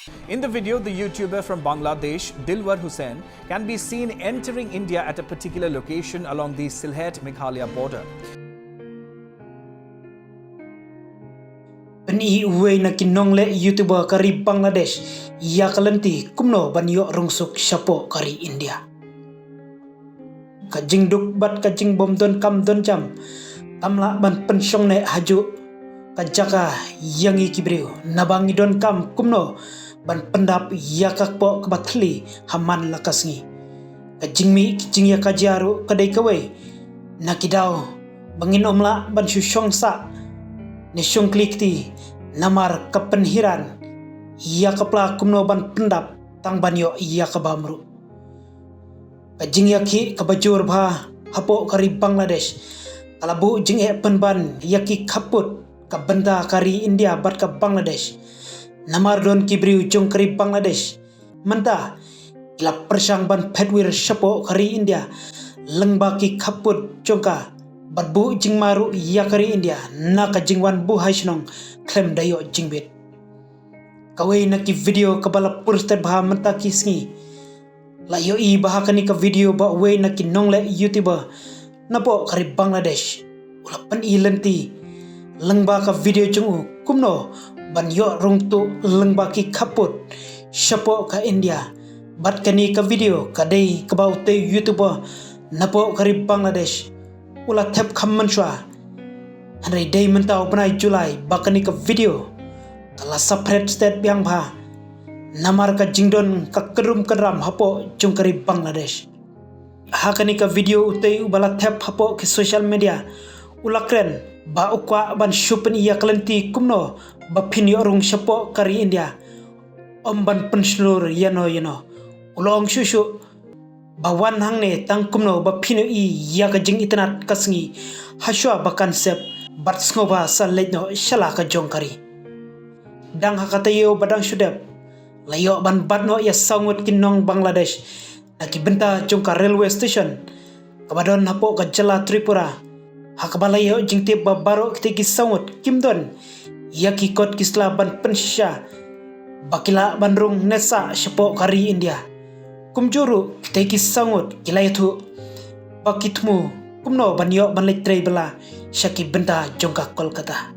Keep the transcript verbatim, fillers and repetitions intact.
In the video, the YouTuber from Bangladesh, Dilwar Hussain, can be seen entering India at a particular location along the Sylhet-Meghalaya border. Pyni uwei na ki nongleh YouTuber ka ri Bangladesh ïa ka lynti kumno ban ïoh rungsuk shapoh ka ri India. Ka jingduk bad ka jingbym donkam donjam kam lah ban pynshong neh hajuh ka jaka ïa ngi ki briew, naba ngi donkam kumno ban pyndap ïa ka kpoh kaba thylli ha man la ka sngi. Ka jingmih ki jingïakajia ruh ka dei kawei na ki daw ba ngin ym lah ban shu shong sah ne shong kli kti, namar ka pynhiar ïa ka pla kumno ban pyndap tang ban ïoh ïa ka bam ruh. Ka jingïakhih kaba jur bha hapoh ka ri Bangladesh ka la buh jingeh pynban ïa ki khappud ka bynta ka ri India bad ka Bangladesh. Namar don ki briew jong ka ri Bangladesh mynta ki la pyrshang ban phet wir shapoh ka ri India lyngba ki khappud jong ka, bad buh jingma ruh ïa ka ri India na ka jingwan buh hai shnong khlem da ïoh jingbit. Kawei na ki video kaba la pur stet bha mynta ki sngi, la ïohi ba ha kane ka video ba uwei na ki nongleh YouTuber napoh ka ri Bangladesh u la pyni lynti lyngba ka video jong u kumno ban ïoh rung tuh lyngba ki khappud shapoh ka India. Bad kane ka video ka dei kaba utei u YouTuber napoh ka ri Bangladesh u la thep kham mynshuwa. Hynrei dei mynta u bnai July ba kane ka video ka la saphriang stet biang bha namar ka jingdon ka kynrum kynram hapoh jong ka ri Bangladesh. Ha kane ka video utei uba la thep hapoh ki social media u la kren ba u kwah ban shu pyni ïa ka lynti kumno ba phin ïoh rung shapoh ka ri India ym ban pynshlur ïano ïano. U la ong shuh shuh ba wan hangne tang kumno ba phin ïohi ïa ka jingitynnad ka sngi hashuwa ba kan sep bad sngewbha sa leit noh sha la ka jong ka ri. Dang ha ka taïew ba dang shu dep la ïoh ban bat noh ïa saw ngut ki nong Bangladesh na ki bynta jong ka railway station kaba don hapoh ka jylla Tripura, ha kaba la ïoh jingtip ba baroh kitei ki saw ngut kim don ïa ki kot ki sla ban pynshisha ba ki lah ban rung ne sah shapoh ka ri India. Kumjuh ruh kitei ki saw ngut ki la ïathuh ba ki thmu kumno ban ïoh ban leit trei bylla sha ki bynta jong ka Kolkata.